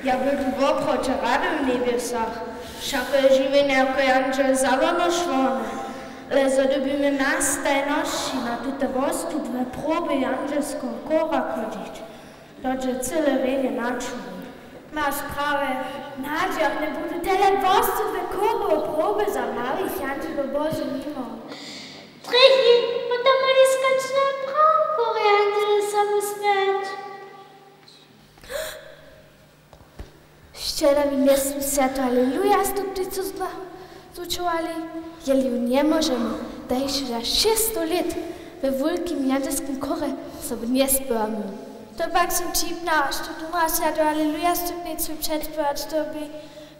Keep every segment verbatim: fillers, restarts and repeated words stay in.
Ja bydlu woprawdźe rady w njebjesach, wšako je žiwjenje jako jandźel za wono šłone, ale zo dyrbimy na stajnosći na tute wostudłe proby jandźelskeho chóra chodźić, to dźe cyle rjenje na čury. Maš prawje, na dźěrach njebudu tele wostudłe chórowe proby za małych jandźelow Bože nimo. Trjechi, potom móhli skočne praw chór jandźelow so wusměć. Wčera mi njesmy swjatu Haleluja stupnicu zna-, zwučowali, jeli ju njemóžemy, da hišće za šěsćsto lět we wulkim jandźelskim chórje sobu njespěwamy. To pak sym wćipna, što tu móhła swjatu Haleluja stupnicu předspěwać, to by,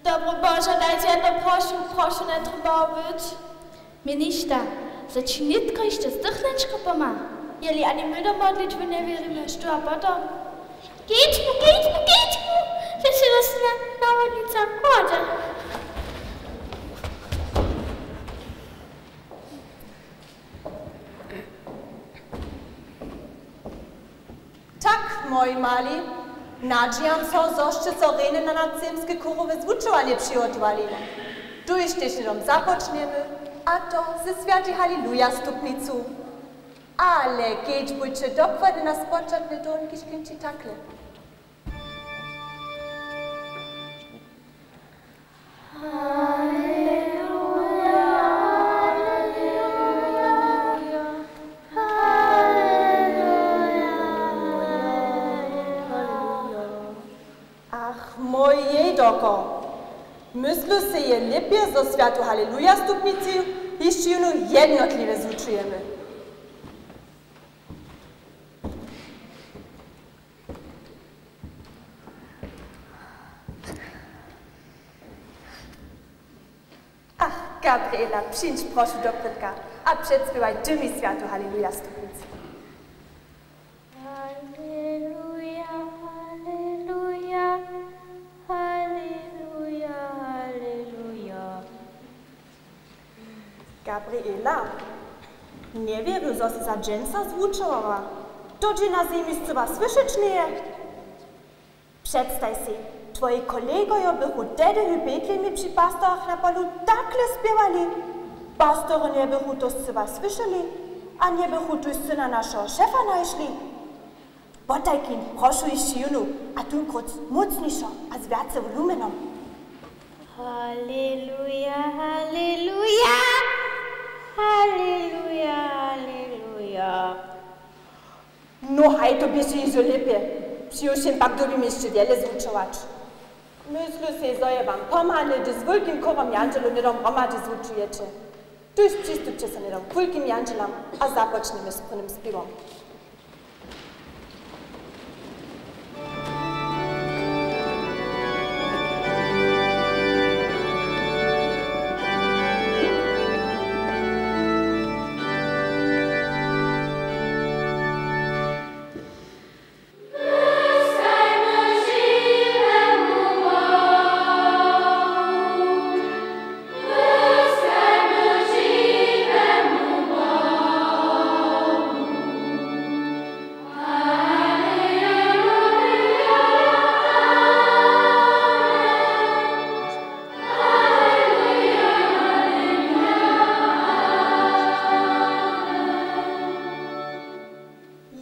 dobry Bože, daj jedno prošu, prošu, njetrjebało być. Mjeništa, za ći nětko hišće zdychnička pomha. Jeli ani my do modlitwy njewěrimy, što a potom? Kedźbu, kedźbu, kedźbu, přećelostna nawodnica chodźe. Tak, mój mali, nadźijam so, zo sće so rjenje na nadsebske chórowe zwučowanje přihotowali. Tuž tež hnydom započnjemy, a to ze swjatej Haleluja stupnicu. Ale kedźbujće dokładnje na spočatk, dołho kiž klinči takle. Ach, mój jejdoko. Myslu sej je lěpje, zo swjatu Haleluja stupnicu hišće jónu jednotliwje zwučujemy. Ach, Gabriela, přińdź prošu doprědka a předspěwaj ty mi swjatu Haleluja stupnicu. Haleluja, haleluja, haleluja, haleluja. Gabriela, njewěrju, zo sy za dźensa zwučowała. To dźe na zemi scyła słyšeć njeje. Předstaj sej, twoji kolegojo bychu tehdy w Betlejemje při pastorjach na polu takle spěwali. Pastorjo njebychu to scyła słyšeli a njebychu tuž syna našeho šefa našli. Potajkim, prošu hišće jónu, a tónkrót mócnišo a z wjace lumenom. Haleluja, haleluja, haleluja, haleluja. No haj, to běše hižo lěpje. Při wšěm pak dyrbimy hišće wjele zwučować. Myslu sej, zo je wam pomhane, hdyž z wulkim chórom jandźelow hnydom hromadźe zwučujeće. Tuž přistupće so hnydom k wulkim jandźelam a započnjemy z prěnim spěwom.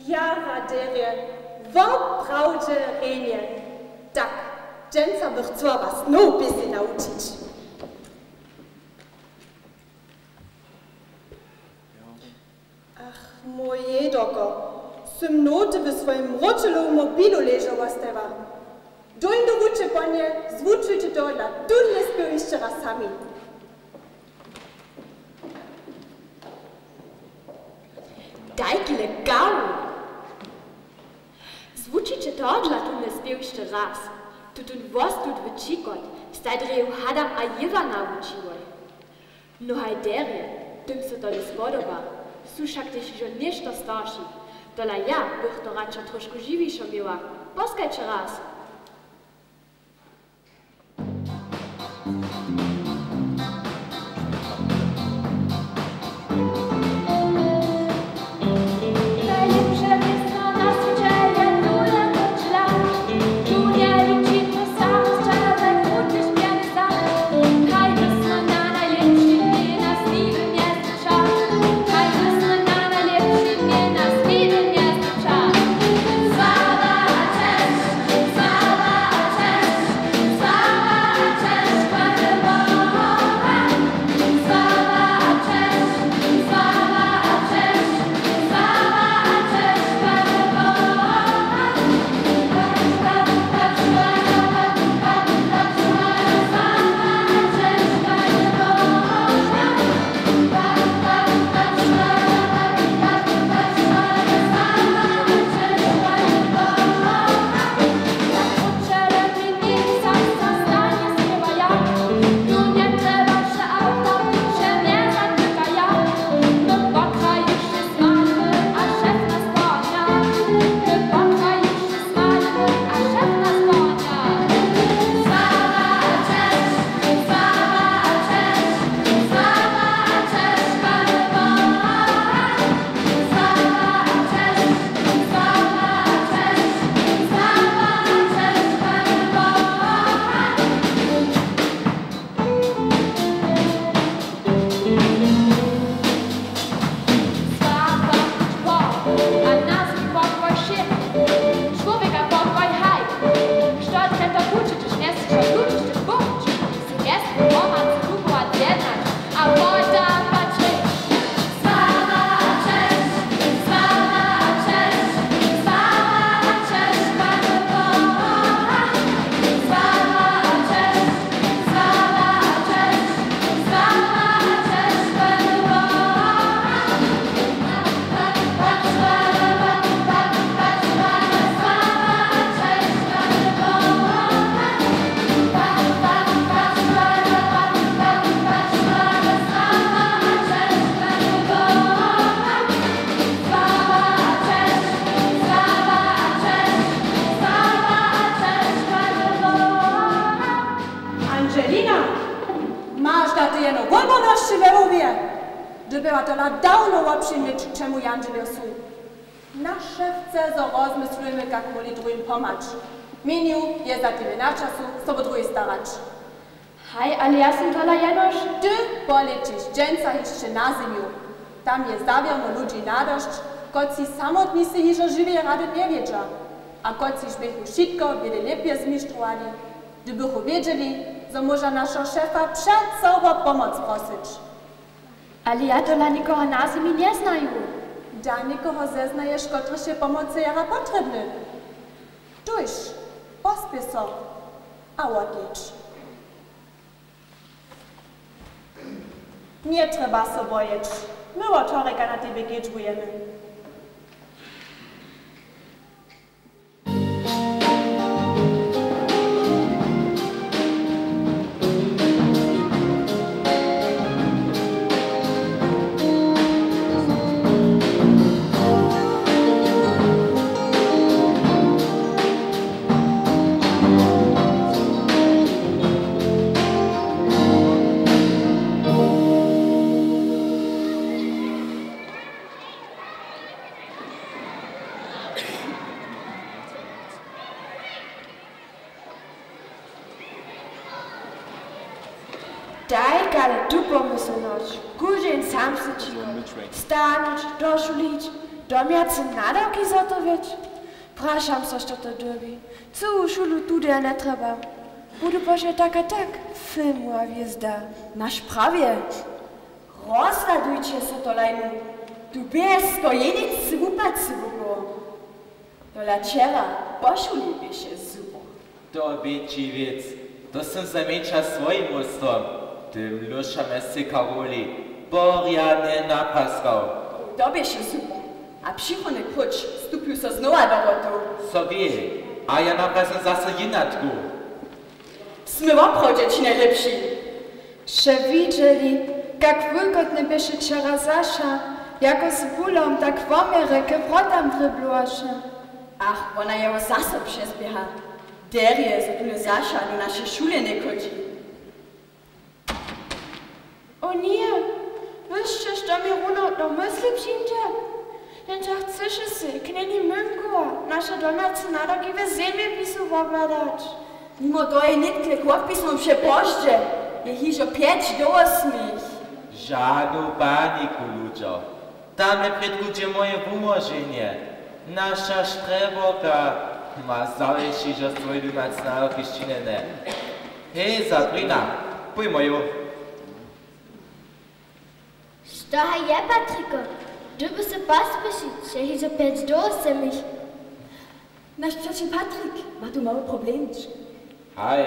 Jara derje, woprawdźe rjenje. Tak, dźensa bych chcyła was nowu pěseń nawučić. Ach, mój jejdoko, sym noty w swojim mróčelowym mobilu ležo wostajła. Dóń do ruče po nje, zwučujće tohodla tónle spěw hišće raz sami. Dajki le gawu! Zwučujće tohodla tónle spěw hišće raz. Tutón wostudły ćikot staj drje ju Adam a Jěwa nawučiłoj. No haj derje, tym so tole spodoba, su wšak tež hižo něšto starši. Tola ja bych to radšo trošku žiwišo měła. Poskajće raz. By była tola dawno wopřimjeć, k čemu jandźeljo su. Naše chce, zo rozmyslujemy, kak móhli druhim pomhać. Měnju je za tebje na času, so wo druhich starać. Haj, ale ja sym tola jenož. Ty polěćiš dźensa hišće na zymju. Tam je zawěrno ludźi nadosć, kotřiž samotni sej hižo žiwje rady njewědźa a kotřiž běchu wšitko wjele lěpje zmištrowali, hdybychu wědźeli, zo móža našeho šefa přeco wo pomoc prosyć. Ale ja tola někoho na zemi njeznaju. Da někoho zeznaješ, kotryž je pomocy jara potrěbny. Tuž, pospěch so a wotleć. Njetrjeba so bojeć, my wot horjeka na tebje kedźbujemy. Dajkale tupomyslnosć, kóždyn sam se činić, stanoć, došulić, domjace nadawki za to wěć. Prašam so, što to dyrbi. Cyłu šulu tudy a njetrjeba. Budu pozdźe tak a tak filmowa hwězda. Naš prawje. Rozhladujće so to lajnu. Tu bě skoro jeničce wupadce było. Tola wčera po šuli běše super. To bě dźiwjec, to sym zamjeńša swojim móstwom. Tym lušam je sej Karoli porjadnje napraskał. To běše super. A přichodny króć stupju so znowa do wrotow. So wě, a ja naprasnjam zaso jěnatku. Smy woprawdźe ći najlěpši. Sće widźeli, kak wulkotny běše wčera Saša, jako z bulom tak woměrje k wrotam drěblowaše. Ach, wona jeho zaso přezběha. Derje, zo tule Saša do naše šule njechodźi. O nje, wy sće, što mi runotno mysli přińdźe? Jenž ja chcyše sej, knjeni Mymku, naše domjace nadawki w zemjepisu wobhladać. Nimo toho je nětk k wotpisom wše pozdźe, je hižo pjeć do wosmich. Žanu paniku, ludźo. Tam je prědkudźe moje wumóženje. Naša Štreborka ma zawěsć hižo swój domjace nadawki sčinjene. Hej, Sabrina, pójmo ju. Što haj je, Patriko? Dyrbiš so pospěšić, je hižo pjeć do wosmich. Naš přećel Patrik ma tu mały problemčk. Haj,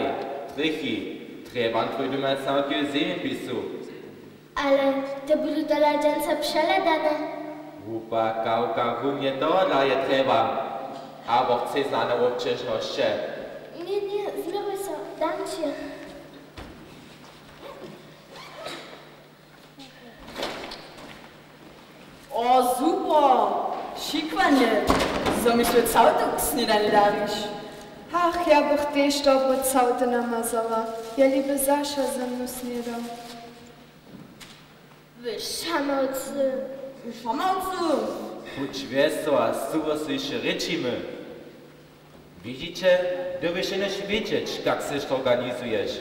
trjechi, trjebam twój domjace nadawki w zemjepisu. Ale te budu tola dźensa přehladane. Hłupa kawka, runje tohodla je trjebam. Abo chceš znane wobćežnosće? Ně, ně, změruj so, dam ći je. O, super! Šikłanje, zo mi so całty k snědani dariš. Ach, ja bych tež dobro całty namazała, jeli by Saša ze mnu snědał. Wy šamałcy! Wy šamałcy! Budź wjesela, z tobo so hišće rěčimy. Widźiće, dyrbiš jenož wědźeć, kak sej to organizuješ.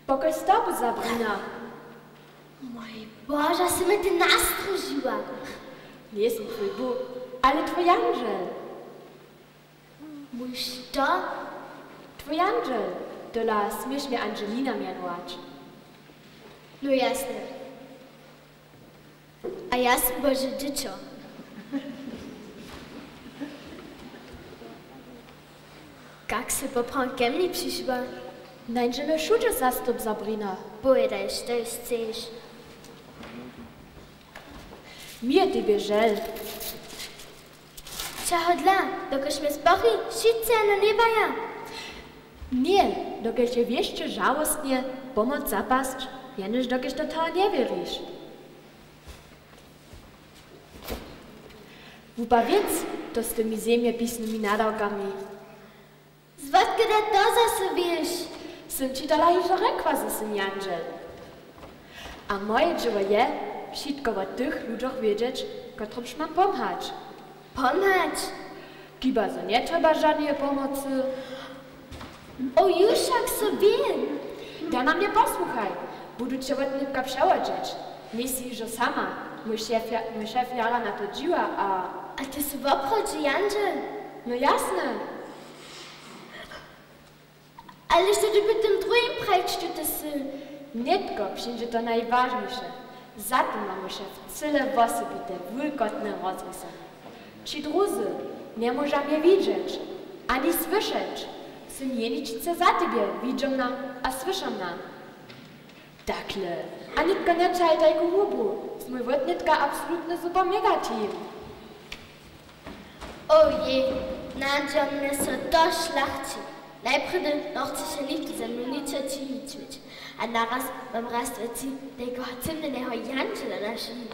Pokoj z tobu, Sabrina. Mój Božo, sy mi ty nastružiła. Njejsym twój Bóh, ale twój jandźel. Mój što? Twój jandźel. Tola směš mje Angelina mjenować. No jasne. A ja sym Bože dźěćo. Kak sy poprawom ke mni přišła? Nańdźemy wšudźe zastop, Sabrina. Powědaj, štož chceš. Mje je tebje žel. Čehodla? Dokelž mje spochi wšitcy jeno njebaja? Ně, dokelž je wěsće žałostnje pomoc zapasć, jenož dokelž do toho njewěriš. Wupa wěc to z tymi zemjepisnymi nadawkami. Zwotke da to zaso wěš? Sym ći tola hižo rjekła, zo sym jandźel. A moje dźěło je, wšitko wo tych ludźoch wědźeć, kotrymž mam pomhać. Pomhać? Chiba, zo njetrjeba žadneje pomocy. O, ju wšak so wěm. Da na mnje posłuchaj, budu će wot nětka přewodźeć. Njejsi hižo sama, mój šef ja-, mój šef jara na to dźiwa a... A ty sy woprawdźe jandźel? No jasne. Ale što dyrbi tym druhim prajić, štó ty sy? Nětko přińdźe to najwažniše. Za tym ma mój šef cyle wosebite, wulkotne rozrisanje. Ći druzy njemóža mje widźeć ani słyšeć. Sym jeničce za tebje widźomna a słyšomna. Takle, a nětko njećahaj tajku hubu, smój wot nětka absolutny super mega team. Ojej, nadźo mnje so to šlachći. Najprjedy nochceše nichtó ze mnu ničo činić měć. A naraz mam raz w wěci tajkeho cymneho jandźela na šuli.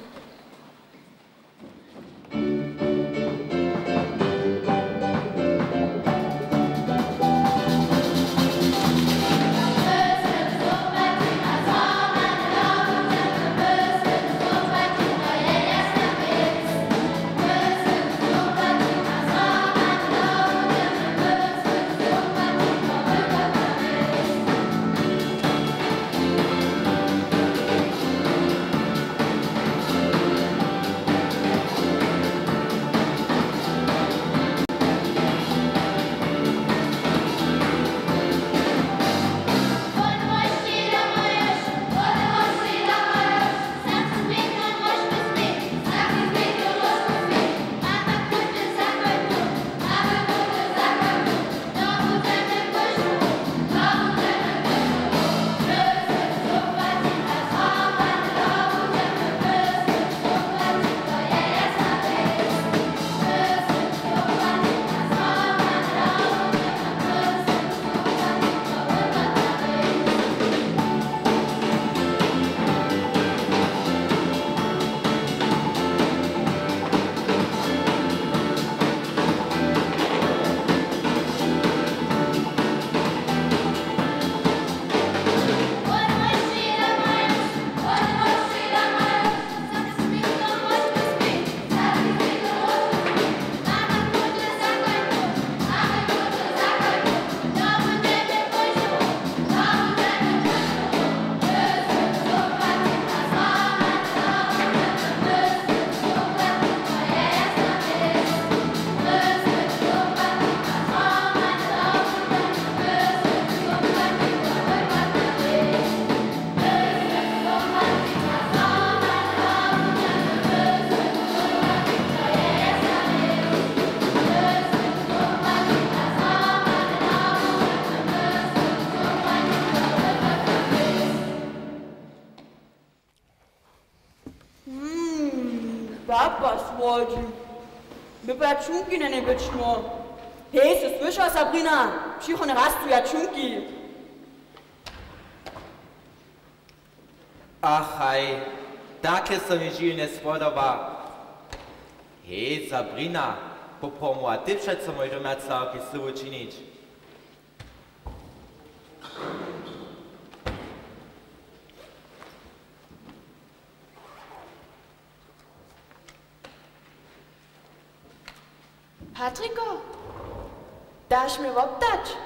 Hmm, baba słodźi. My po jačunki njenajběćmo. Hej, sy słyšała, Sabrina? Přichodny raz su jačunki. Ach haj, takle so mi žiwjenje spodoba. Hej, Sabrina, popromu, a ty přeco mój domjacy awki sływu činić. Patriko, daš mje woptać?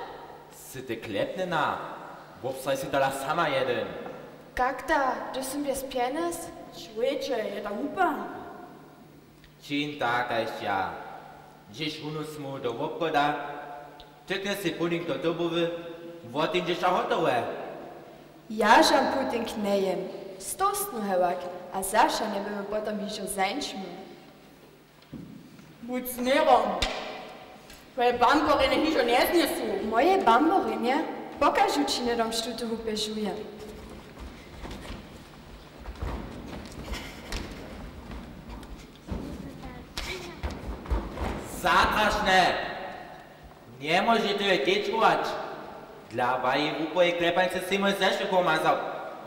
Sy ty klepnjena? Wobstoj si tola sama jedyn. Kak da, hdyž sym bjez pjenjez? Čłowječe, je to hłupa. Čiń tak kaž ja. Dźěš runusmu do wobchoda, tyknješ sej puding do tobowy, wotińdźeš a hotowe. Ja žan puding njejěm. Stowstnu hewak, a zaša njebymy potom hižo zańčmy. Budź směrom. Twoje bamborjenje hižo njeznjesu. Moje bamborjenje? Pokažu ći hnydom, što tu hupje žuje. Zatrašne! Njemóžeće je kedźbować. Dla wajeje wupołej klepańce sej mój zešuk pomazał.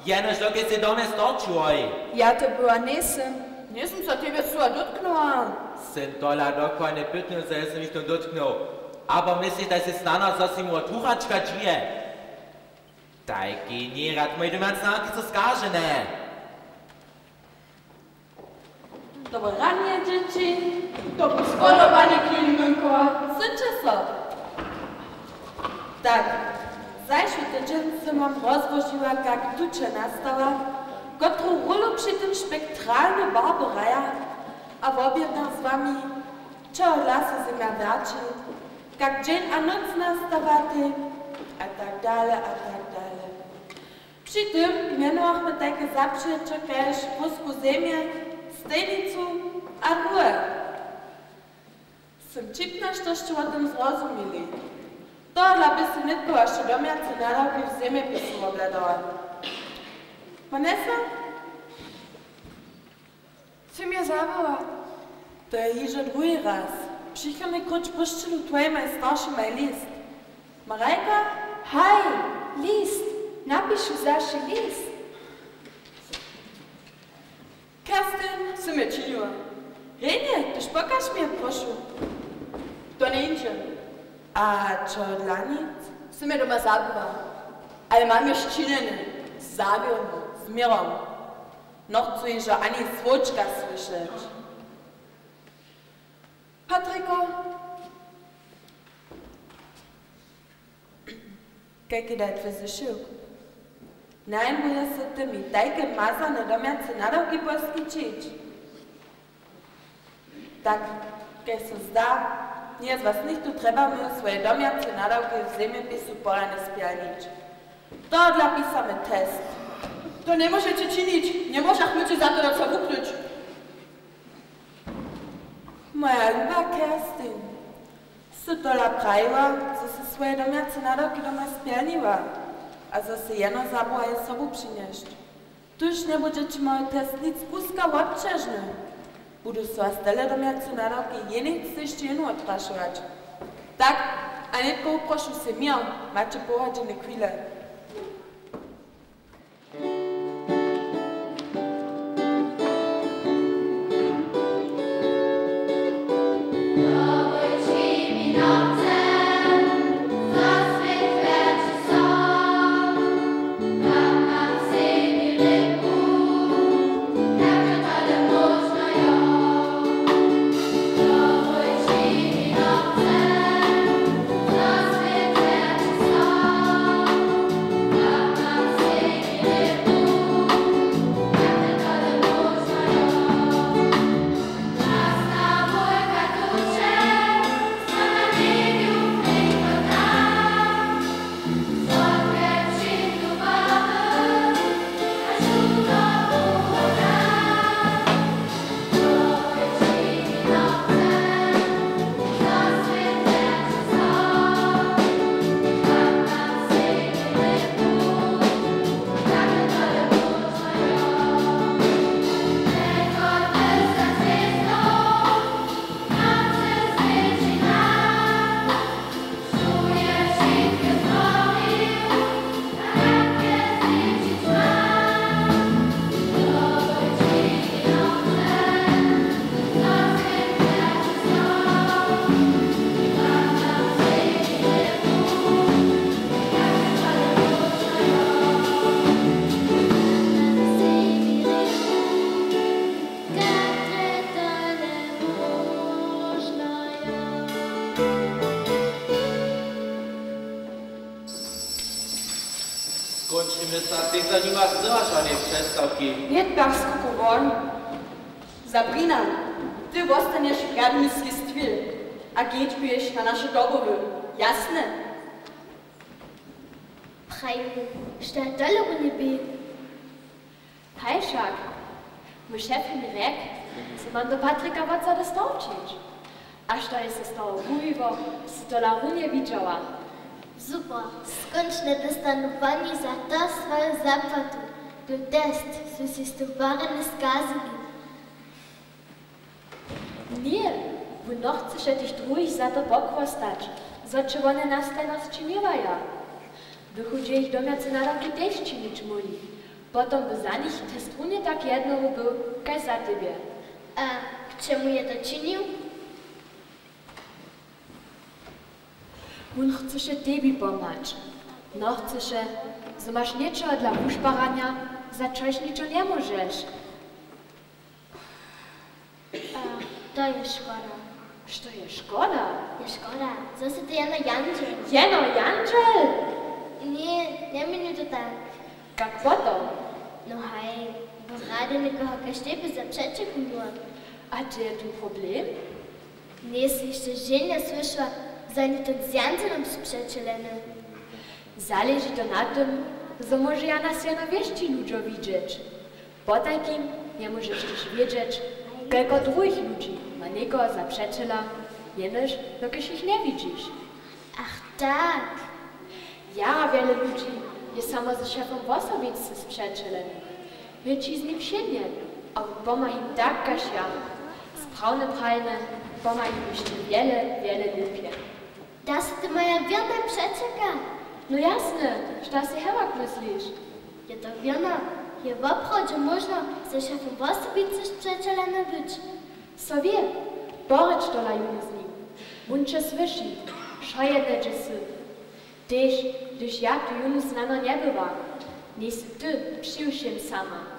Jenož dokelž sej do mnje storčiłoj. Ja to była njejsym. Njejsym so tebje słowa dotknyła. Sym tola dokładnje pytnył, zo je sym jich to dotknył. Abo mysliš, da sej snano, zo sej mu wot huchačka dźije? Tajki njerad mój domjac na kico skažene. Dobre ranje, dźěći. Dobre spodobanje, Klinimynko. Syće so. Tak, zašły tydźeń sym wam rozłožiła, kak tuče nastała, kotru rólu při tym spektralny barby hraja, a wobjednach z wami, čehodla so Zemja wjerći, kak dźeń a nóc nastawatej, a tak dale, a tak dale. Při tym mjenowachmy tajke zapřijeće kaž Wósku Zemje, Stejnicu a druhe. Sym ćipna, što sće wo tym zrozumili. Tohodla běchu nětko waše domjace nadawki w zemjepisu wobhladała. Vanessa? Sy mje zabyła. To je hižo druhi raz. Přichodny króć pósćelu twojimaj staršimaj list. Marajka? Haj, list. Napišu zaši list. Kerstin, sy mje činiła. Rjenje, tyž pokaž mje, prošu. To njeńdźe. A čehodla nic? Sy mje doma zabyła. Ale mam je sčinjene. Zawěrno, z měrom. Nochcu hižo ani słódźka słyšeć. Patriko, kajki da je twój zešěłk? Najmóže so ty mi tajke mazane domjace nadawki poskićić? Tak, kaž so zda, njeje z was něchtó trjebał, měł swoje domjace nadawki w zemjepisu porjadnje spjelnić. Tohodla pisamy test. To njemóžeće činić, njemóžachmy ći za to doca wuknyć. Moja luba Kerstin, sy tola prajiła, zo sy swoje domjace nadawki doma spjelniła a zo sy jeno zabyła je sobu přinjesć. Tuž njebudźeće moju test nic kuska wobćežny. Budu so was tele domjace nadawki jenic hišće jónu wotprašować. Tak, a nětko wuprošu sej měr, maće poradźene chwile. Kónčimy so, a tež za nima zdymaš wone předstawki. Nětk tak skupu won. Sabrina, ty wostanješ rjadniski stwil a kedźbuješ na naše dobowy. Jasne? Praju, što je tole runje bě? Haj wšak, mój šef mi rjekł, zo mam do Patrika wotsady starčić. A što je so z toho wuwiło, sy tola runje widźała. Super, skónčnje dóstanu pani za to swoju zapłatu. Tón test su sej z tym porjadnje skazali. Ně, wón nochcyše tež druhich za to pochłostać, zo će wone nastajnosći měwaja. Bychu dźě jich domjace nadawki tež činić móhli. Potom by za nich test runje tak jednory był kaž za tebje. A k čemu je to činił? Wón chcyše tebi pomhać. Nochcyše, zo maš něčehodla wušparanja, za čož ničo njemóžeš. A to je škoda. Što je škoda? Je škoda, zo sy ty jeno jandźel. Jeno jandźel? Ně, njeměnuj to tak. Kak potom? No haj, bě rady někoho kaž tebje za přećelku měła. A to je tón problem? Njejsy hišće ženje słyšała, zo je tón z jandźelom spřećeleny. Zaleži to na tym, zo móžeja nas jeno wěsći ludźo widźeć. Potajkim njemóžeš tež wědźeć, kelko druhich ludźi ma někoho za přećela, jenož dokelž jich njewidźiš. Ach tak. Jara wjele ludźi je samo ze šefom wosobinsce spřećelenych. Wětši z nich wšědnje, a wón pomha jim tak kaž ja. Sprawne prajene, pomha jim hišće wjele, wjele lěpje. Da sy ty moja wěrna přećelka? No jasne, što sy hewak mysliš? Je to wěrno? Je woprawdźe móžno ze šefom wosobinsce spřećelene być? So wě, porěč tola jónu z nim. Wón će słyši, wšojedne hdźe sy. Tež hdyž ja tu jónu snano njebywa, njejsy ty při wšěm sama.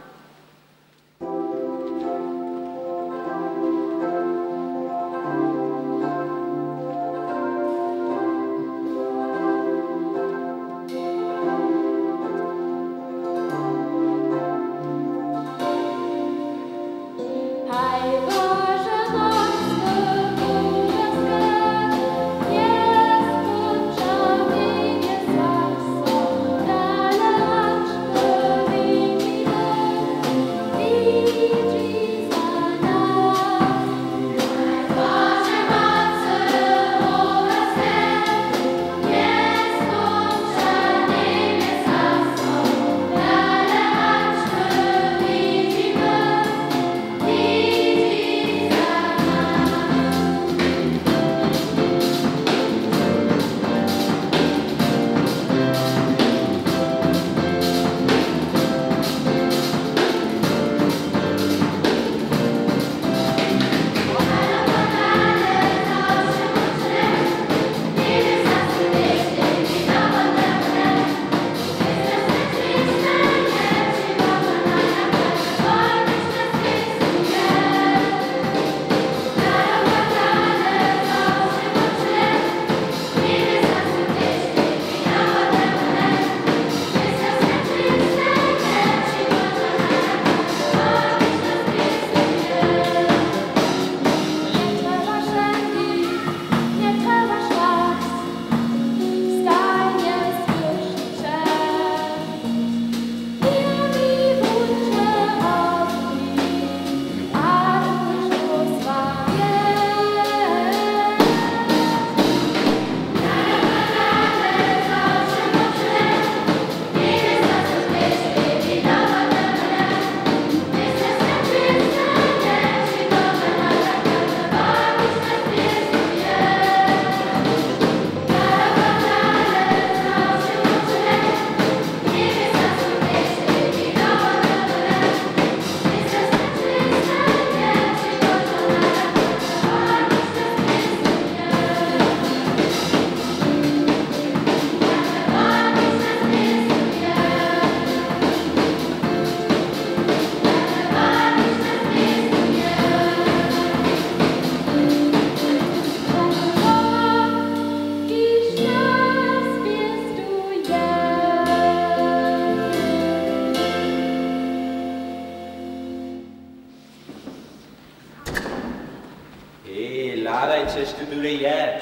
Tule je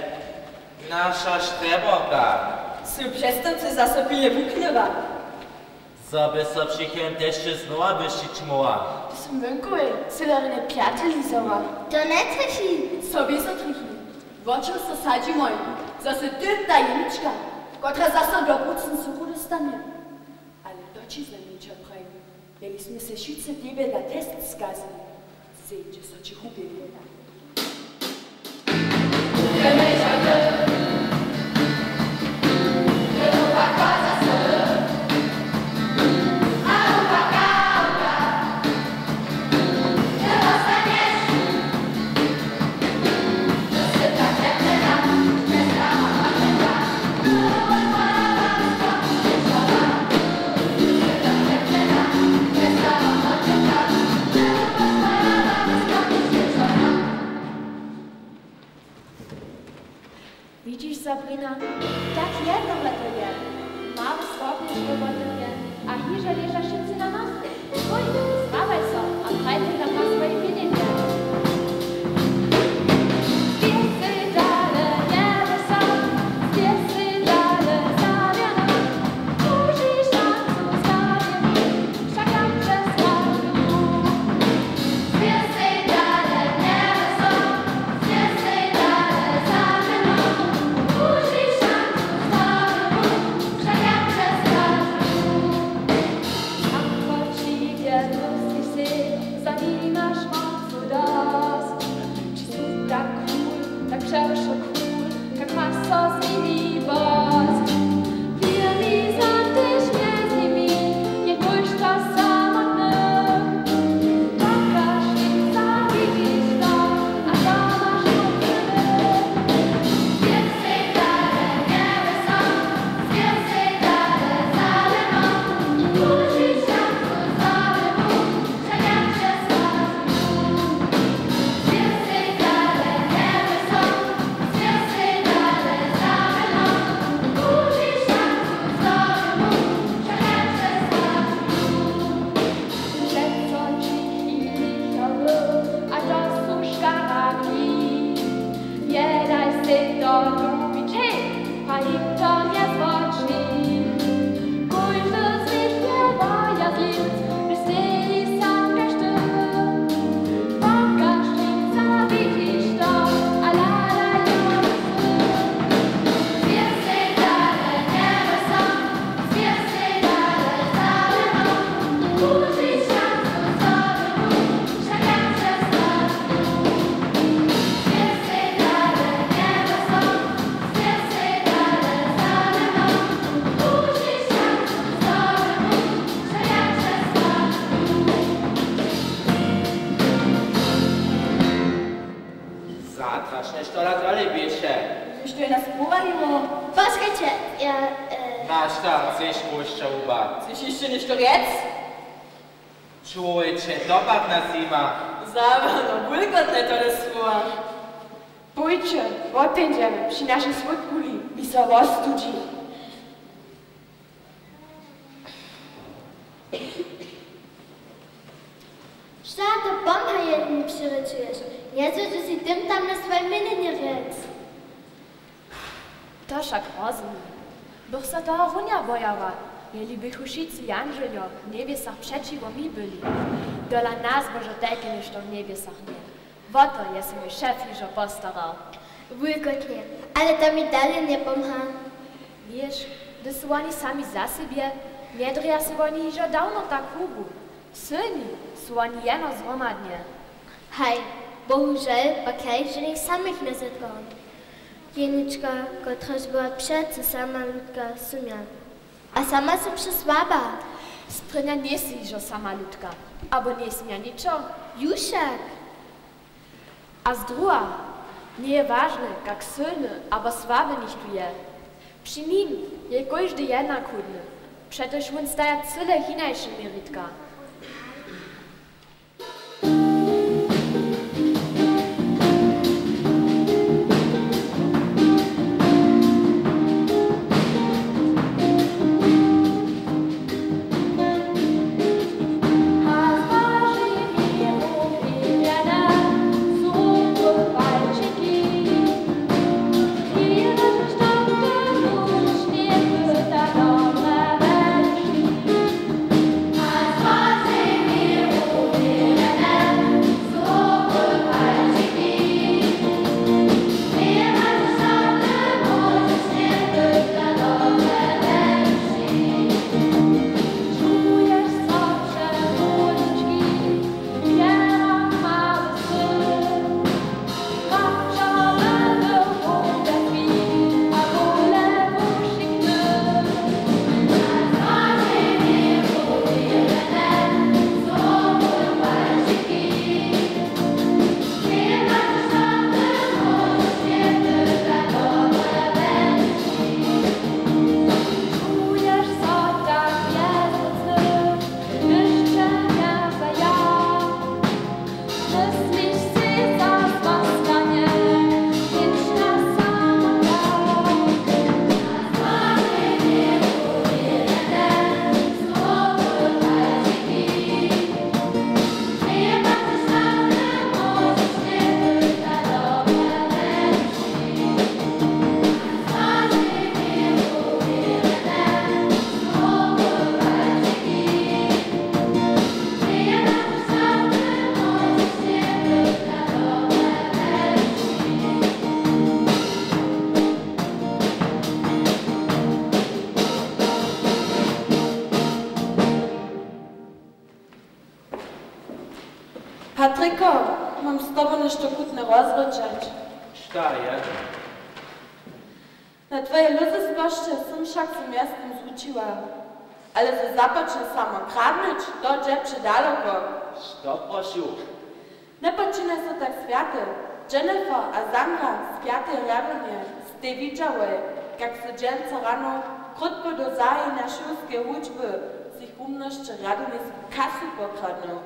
naša štreborka. Sy přez to chce zaso pilnje wuknyła, zo by so přichodnje tež znowa wyšćić móhła. Sym wonkowej, sy do rjene pjate lizała. To njetrjechi. So wězo trjechi. Wo čo so sadźimoj, zo sy ty ta jenička, kotraž zaso do bucyn suchu dóstanje. Ale to ći znajmjeńša prajim, jeli smy sej wšitcy tebje na test skazili, sej dźe so ći hubjeli. Widźiš, Sabrina, tak jednoho to je. Małe słowničko wotewrje a hižo leža wšitcy na nosu. Pój, zhrabaj so a prajtaj nam na swoje měnjenje. Zatraš něšto na dole běše. Što je nas powaliło? Poskajće, ja, e, našta chceš móšća huba? Chceš hišće něšto rjec? Čłowječe, to pak nazýwa. Zawěrno, wulkotne tole słowa. Pójće, woteńdźemy při našej słódkuli, mi so wostudźi. Što to pomha, jeli mi přirěčuješ? Njezwjedźu sej tym tam na swoje měnjenje rjec. To wšak rozumim. Bych so toho runja bojała, jeli bychu wšitcy jandźeljo w njebjesach přećiwo mi byli. Dola nas božo tajke něšto w njebjesach nje. Wo to je so mój šef hižo postarał. Wulkotnje, ale to mi dale njepomha. Wěš, hdyž su woni sami za sebje, njedrěja sej woni hižo dawno tak hubu. Sylni su woni jeno zhromadnje. Haj, bohužel, pak ja jich žonych samych njezetkałam. Jenička, kotraž była přeco sama ludka, sym ja. A sama sym přesłaba. Sprěnja njejsy hižo sama ludka, abo njejsym ja ničo? Ju wšak. A zdruha, njeje wažne, kak sylny abo słaby něchtó je. Při nim je kóždy jednak chudny, přetož wón staja cyle hinaše měritka. Patriko, mam z tobu něšto chutne rozrěčeć. Šta je? Na twojej lózeskosće sym wšak so mjeztym zwučiła. Ale zo započnješ samo kradnyć, to dźe předaloko. Što prošu? Njepočinaj so tak swjaty. Jennifer a Sandra z pjateje rjadownje stej widźałoj, kak sy dźensa rano, krótko do zahajenja šulskeje wučby, z jich rumnosće rjadownisku kasu pokradnył.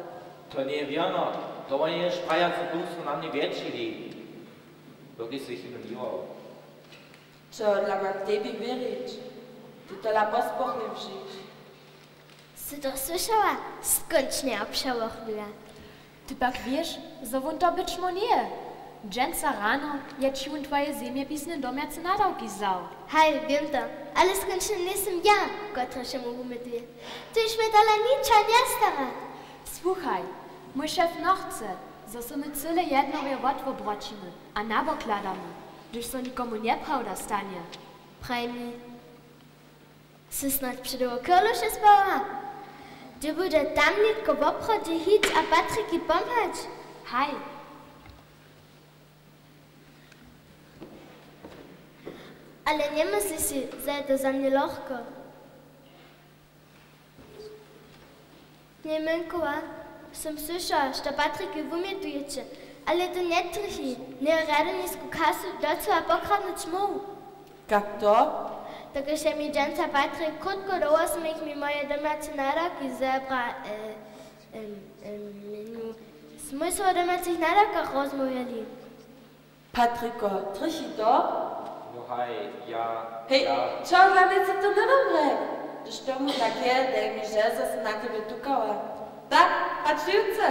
To njeje wěrno, to woni jenož praja, zo dług su na mnje wjetšili, dokelž su jich jenu miłał. Čehodla mam tebi wěrić? Ty tola pospochliw žiš. Sy to słyšała? Skónčnje wobšałochliwja. Ty pak wěš, zo wón to być móhł njeje? Dźensa rano je ći wón twoje zemjepisne domjace nadawki wzał. Haj, wěm to, ale skónčnje njejsym ja, kotraž je mu wumydli. Ty ješ mje tola ničo njestara. Słuchaj, mój šef nochce, zo so my cyle jednowje wotwobroćimy a nawokladamy, hdyž so někomu njeprawda stanje. Praj mi, sy snadź předołho curlu wšě spała? Hdy budźe tam nětko woprawdźe hić a Patrikej pomhać? Haj. Ale njemysliš sej, zo je to za mnje lochko? Njejmjenkowa, sym słyšała, što Patrikej wumjetujeće, ale to njetrjechi. Njeje rjadownisku kasu docyła pokradnyć móhł. Kak to? Dokelž je mi dźensa Patrik krótko do wosmich mi moje domjace nadawki zebra, e, em, em, mjenju, smy so wo domjacych nadawkach rozmołwjeli. Patriko, trjechi to? No haj, ja, hej, ja. Čehodla njejsy to njedobre? Hdyž tomu tak je, dej mi žel, zo sy na tebje tukała. Tak, hač jutře.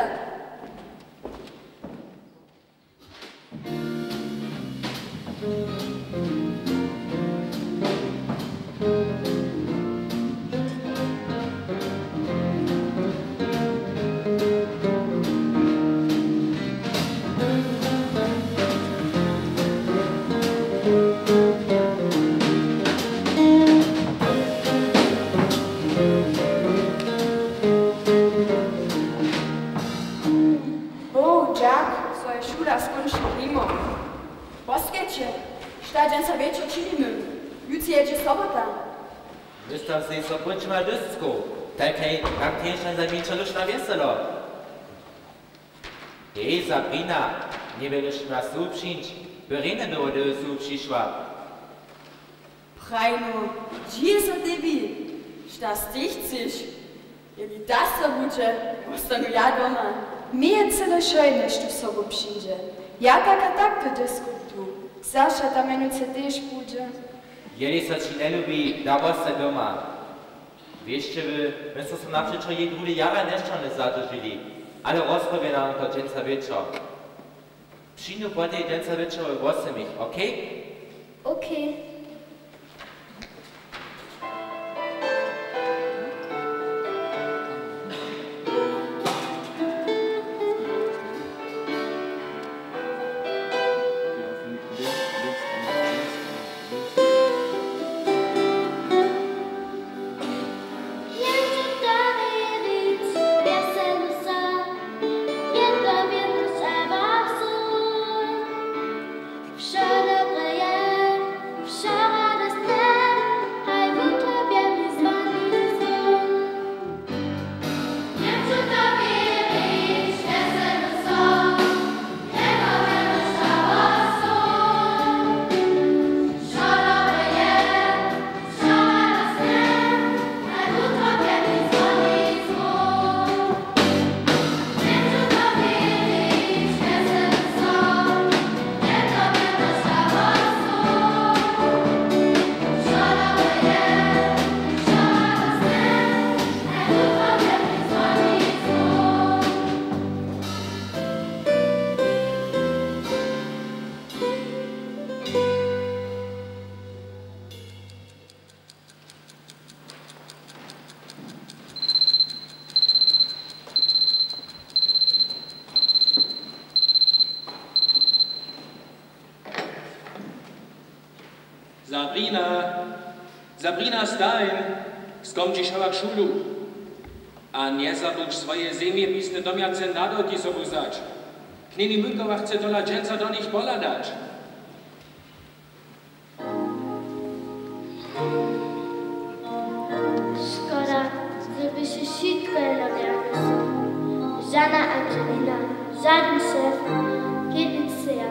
Bohu dźak, zo je šula skónčnje nimo. Poskjeće, šta dźensa wječor činimy? Jutře je dźe sobota. Mysla sej, zo póńdźema do Dyskow, tak hej, tak tež najzajmjeńša lušna wjeselo. Hej, Sabrina, njewěriš na su přińć, by rjene do wody su přišła. Prajno, dźije so tebi, šta sej chceš? Jeli da so budźe, wostanu ja doma. Mnje je cyle wšo jedno, što sobu přińdźe. Ja tak a tak do diskowtu. Saša tam mjenujcy tež budźe. Jeli so ći njelubi, da wostań doma. Wěsće wy, my su so napřećo jej druhe jara nještanje zadźeržili, ale rozprawje nam to dźensa wječor. Přińdu po tej dźensa wječor we wosomich, okej? Okej. Sabrina, Sabrina, stań! Skomdźiš hewak šulu? A njezabudź swoje zemjepisne domjace nadawki sobu wzać. Knjeni Mykała chce tola dźensa do nich pohladać. Škoda, zo běše wšitko jeno mjerne so. Žana Angelina, žadyn šef, jedyn seja.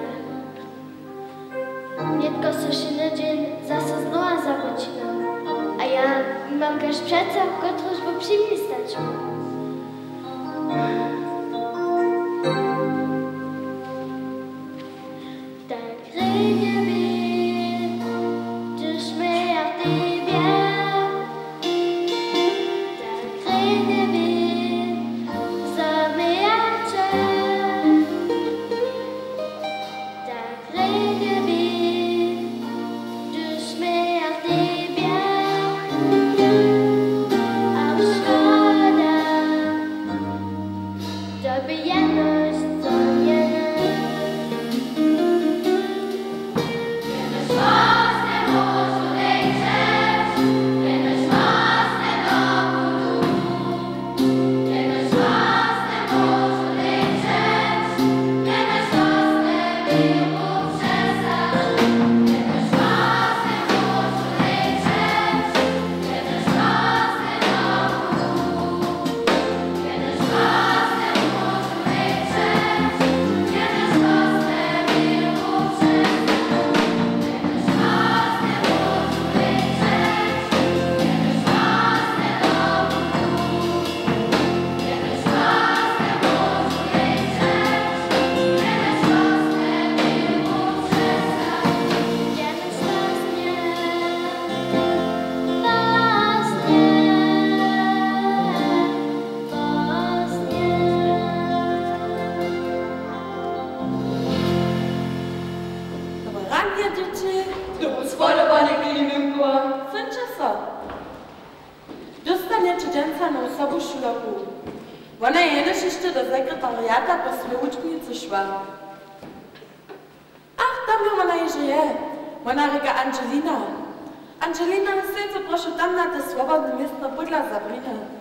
Nětko so wšědny dźeń zaso znowa započina. A ja mam kaž přeco, kotruž by při mni stać móhł. Tak rjenje bě, hdyž mje ja tebje, tak rjenje bě, za mje ja će. Tak rjenje bě, hdyž mje ja tebje, a škoda, to by jenož co mjene. Dobre ranje, dźěći. Dobru swójbowanje, knjeni Mykała. Sydźće so. Dóstanjeće dźensa nowu sobušulerku. Wona je jenož hišće do sekretariata po swojej wučbnicy šła. Ach, tam jo wona hižo je. Wona rěka Angelina. Angelina, sej so prošu tam na te swobodne městno pódla Sabriny.